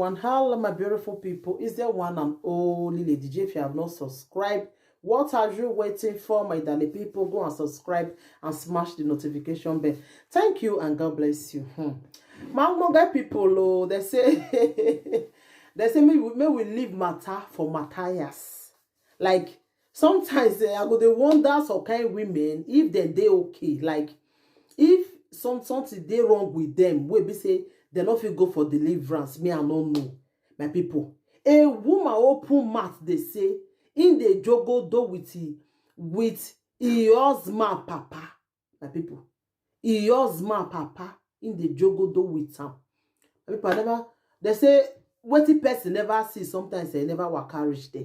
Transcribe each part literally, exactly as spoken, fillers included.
And hello, my beautiful people. Is there one and only Lady J? If you have not subscribed, what are you waiting for, my darling people? Go and subscribe and smash the notification bell. Thank you and God bless you. Hmm. My Omoge people, oh, they say they say may we, may we leave matter for Matthias. Like, sometimes eh, I go dey wonder some kind women if dem dey okay. Like, if some something dey wrong with them, wey be say dem no fit go for deliverance, me I no know. My people, a woman open mouth dey say im dey jogodo with e with e husband papa. My people, e husband papa im dey jogodo with am. My people, I never, they say wetin person never see, sometimes e never waka reach there.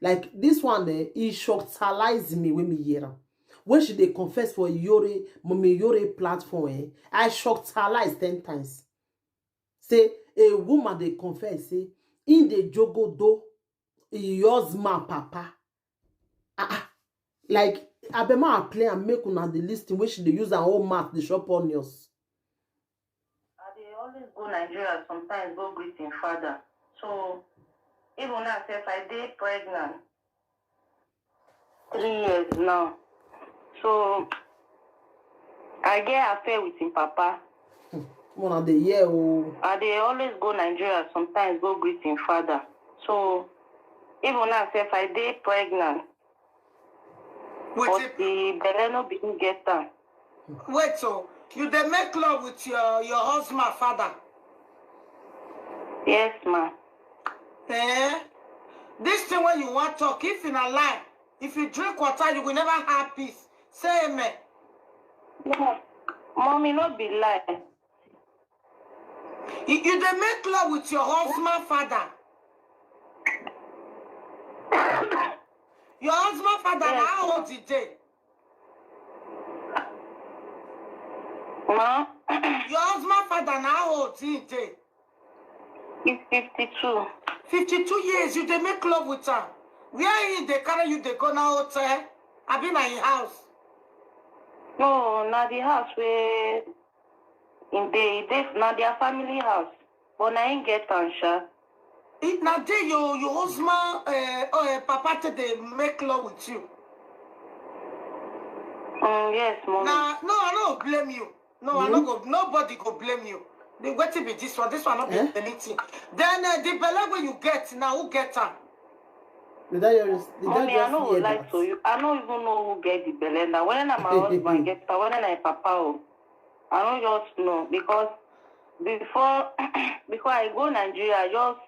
Like this one eh, e shocktalize me when me hear am. When she dey confess for Iyore, Mommy Iyore platform eh, I shocktalize ten times. Say a woman dey confess say im dey jogodo e husband papa. Ah, ah. Like, abeg, make I play and make una dey listen when she dey use her own mouth dey chop onions. I dey always go Nigeria sometimes go greet im father. So even now sef I dey pregnant three years now. So I get affair with im papa. Una dey hear o. I dey always go Nigeria sometimes go greet im father. So even now sef I dey pregnant. But Wetin? The belle no begin get am. Wait o, you dey make love with your your husband father? Yes ma. Eh? This thing wey you wan talk, if na lie, if you drink water, you will never have peace. Say amen. No, mommy no be lie. You, you dey make love with your husband father. Your husband father na how old he dey? Ma, Your husband father na how old he dey? He's fifty-two. Fifty-two years, you dey make love with am. Where he dey carry you dey go na hotel? Abi na him house? No, na the house where in dey, dey na their family house. But na him get am sha. If na there your your husband uh, uh, papa take dey make love with you. Mm, yes, mommy. Na no, I no blame you. No, I no go. Nobody go blame you. The wetin be this one? This one no be Eh? anything. Then uh, the belle wey you get now, who get am? Did I just, did Mommy, I I just no go hear lie that? to you. I no even know who get the belle now. Whether na my husband get am, whether na my papa o. I no just know because before before I go Nigeria, I just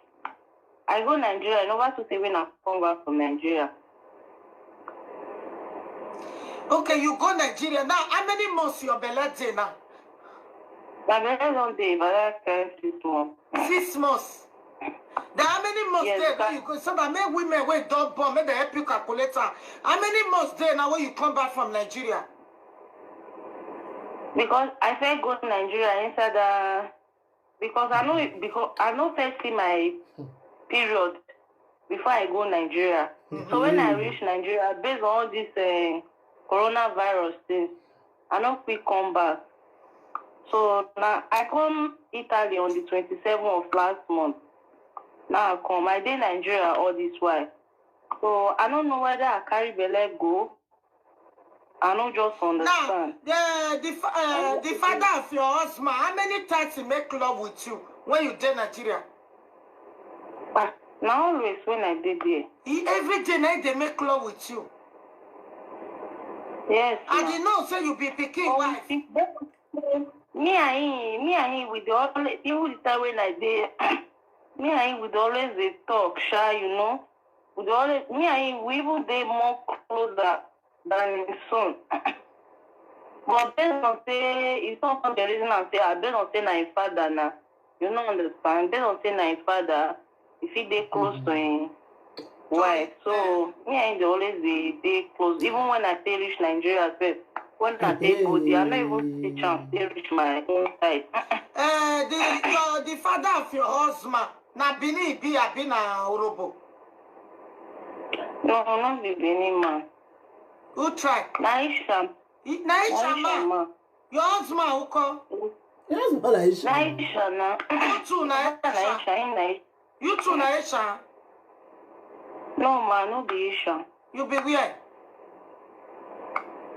I go Nigeria, I never to say when I come back from Nigeria. Okay, you go Nigeria now. How many months your belle dey now? My belle don dey, but I can't six months. Six months. Then how many months Yes, there that- you go so that make women wey don born make dem help you calculate am. How many months there now when you come back from Nigeria? Because I first go to Nigeria inside the because I know because I know first see my period before I go Nigeria. So when I reach Nigeria, based on all this uh, coronavirus thing, I no fit come back. So now I come Italy on the twenty-seventh of last month. Now I come. I dey Nigeria all this while. So I don't know whether I carry belle go. I no just understand. Now, the the fa- uh, the father of your husband, how many times he make love with you when you dey Nigeria? Ah, na always when I dey there. He every day na him dey make love with you. Yes. I ma. Dey know say you be pikin Oh, wife. You see, me and him, me and him, we dey always, even the time when I dey, me and him, we dey always dey talk, sha, you know. We dey always, me and him, we even dey more closer than him son. But based on say, his son come dey reason am say, ah, based on say na him father na, you no understand. Based on say na him father, he fit dey close to him wife. So me and him dey always dey dey close. Even when I take reach Nigeria sef, when I take go there, I no even see chance take reach my own side. Uh, the, your, the father of your husband, na Benin he be, abi na Urhobo? No, no be Benin man. Who try? Na Aisha. Na Aisha man. Your husband who call? Yes, but Aisha. Na Aisha na. You too, na Aisha. Na Aisha, him na Aisha. You too, Naisha. No, ma, no be Isha. You be where?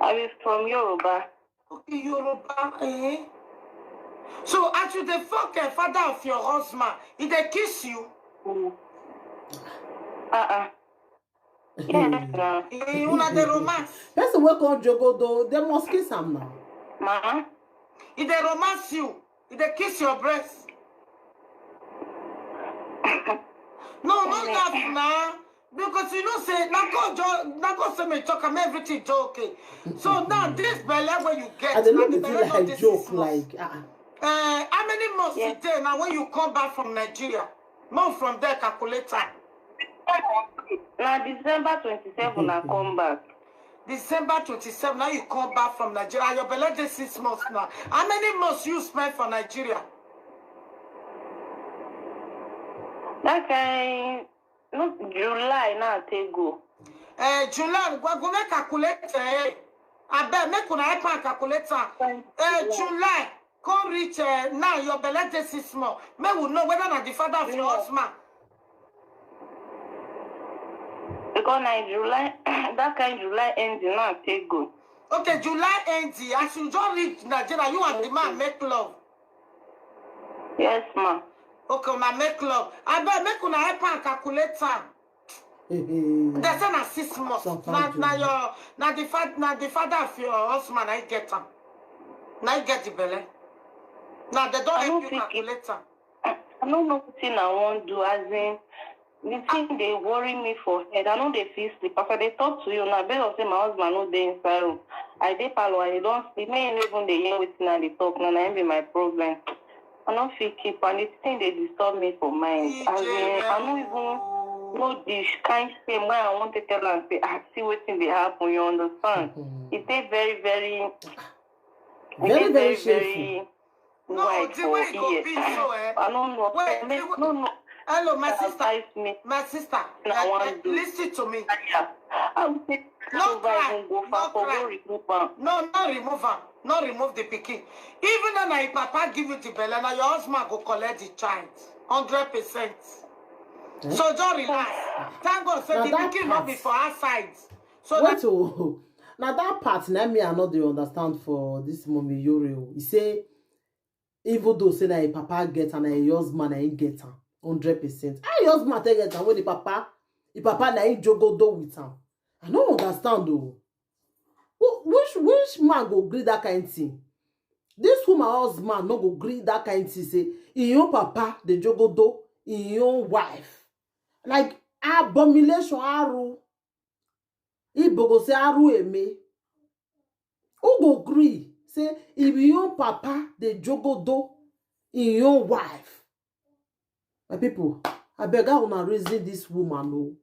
I be from Yoruba. Okay, Yoruba, eh? So as you dey fuck the father of your husband, he dey kiss you. Uh-uh. Yes, na. Eh, una dey romance. Person wey come jogodo, they must kiss am now. Ma, He dey romance you. He dey kiss your breast. No, no laugh now. Because you know say na God jo- na God say me talk am everything dey okay. So now this belle wey you get, I dey na look the the belle thing no like dey joke, six months. Like ah, Uh, how many months Yes. e dey now when you come back from Nigeria? Month from there, calculate am. Na December twenty-seven I come back. December twenty-seven, now you come back from Nigeria. Your belle dey six months now. How many months you spend for Nigeria? That kind, no, July now I take go. Uh, July, we go make calculate. Eh? Abeg, make una help am calculate am. Uh, July, come reach uh, now. Your belle dey six months. Make we know whether na the father of your Yeah. husband. Because na July, that kind July ending now I take go. Okay, July end. As you just reach Nigeria, you and the man make love. Yes, ma. Okay, una make love. Abeg, make una help am calculate am. They say na six months. Some Na five na years. your na the father na the father of your husband na he get am. Na he get the belle. Now they don't I help don't you think it- calculate am. I no know wetin I wan do, as in the thing dey worry me for head. I no dey fit sleep. As I dey talk to you now, based on say my husband no dey inside room, I dey parlour, I don sleep. Me no even dey hear wetin I dey talk now. Na im be my problem. I no fit keep, and the thing dey disturb me for mind. As in, I no even know the kind thing wey I wan take tell am say, ah, see wetin dey happen. You understand? Mhm. E dey very, very, e Very, dey very very, shameful. very No, wide the for way e go ear. be so, eh? I no know. Wait, Make- the- no, no. Hello, my sister. Advise me. My sister, Na eh, one eh, do. Listen to me. Yeah. I will take No over cry, even go no far for cry. Go remove am. No, no remove am. No remove the pikin. Even though na your papa give you the belle, na your husband go collect the child. Hundred percent. Eh? So just relax. Thank God say Now the that pikin not be part- for our side. So na Wait, oh, now that part now me I no dey understand for this mommy Yore. Oh. He say even though say na him papa get and na him husband na him get am hundred percent. How him husband take get am when the papa, the papa na him jogodo with am? I no understand though. Who- Which which man go gree that kind thing? This woman husband no go gree that kind thing say him own papa dey jogodo him own wife. Like abomination aru. Igbo go say aru eme. Who go gree say if him own papa dey jogodo him own wife? My people, abeg how una reason this woman o?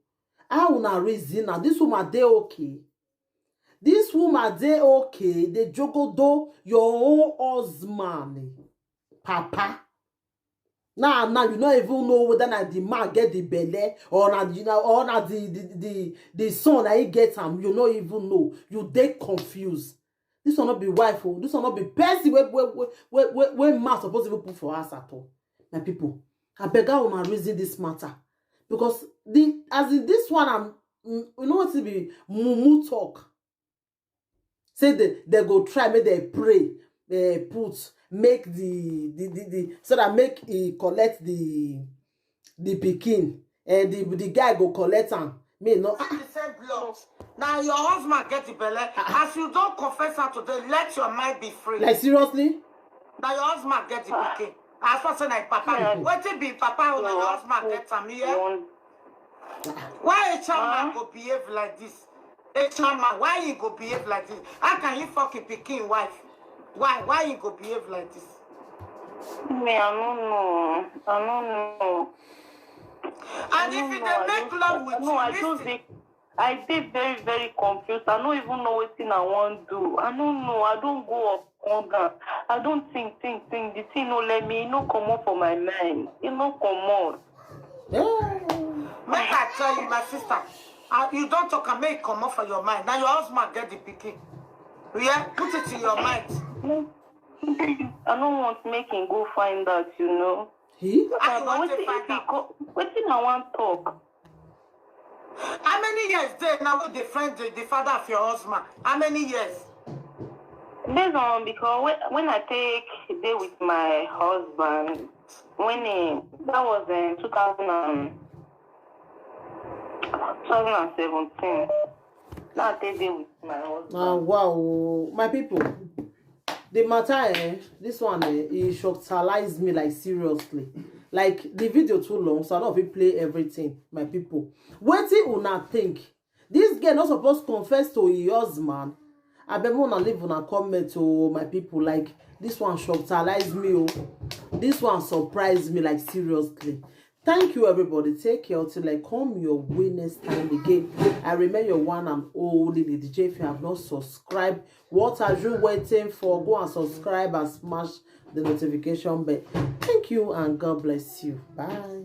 How una reason am? This woman dey okay? This woman dey okay? Dey jogodo your own husband, papa. Now, now you no even know whether na the man get the belle or na the na- or na the the the, the son na he get am. You no even know. You dey confused. This one no be wife o. This one no be person wey wey wey wey wey, wey man suppose even put for house at all. My people, abeg how una reason this matter? Because the as in this one, I'm mm, you know wetin be mumu talk. Say they they go try make they pray, uh, put make the the, the the so that make he collect the the pikin and the the guy go collect am. Me no ah, the same blood. Now your husband get the belle. As you don't confess her today, let your mind be free. Like seriously? Now your husband get the pikin. As far say na him papa, wetin be papa o, na your husband get am here. Why a child man go behave like this? A child man, why he go behave like this? How can he fuck a pikin wife? Why? Why he go behave like this? Me, I no know. I no know. And if you dey make love with No, I you, just listen. Dey, I dey very, very confused. I no even know wetin I wan do. I no know. I don go up, come down. I don think, think, think. The thing no let me. E no comot for my mind. E no comot. Yeah. Make I tell you, my sister, uh, you don't talk and make it come off of your mind. Now your husband get the pikin. Yeah, put it in your mind. I no want make him go find out, you know. He? Wetin I wan talk? How many years dey now with the friend, the, the father of your husband? How many years? Based on, because when, when I take day with my husband, when he, that was in two thousand and, two thousand and seventeen. Now I take day with my husband. Ah, wow, my people. The matter, eh, this one, eh, e shocktalize me, like, seriously. Like, the video too long, so I don't fit play everything, my people. Wetin una think? This girl not supposed confess to her husband. Abeg, una leave una comment, oh, my people. Like, this one shocktalize me, oh. This one surprised me, like, seriously. Thank you, everybody. Take care till I come your way next time again. I remain your one and only Lady J. If you have not subscribed, what are you waiting for? Go and subscribe and smash the notification bell. Thank you and God bless you. Bye.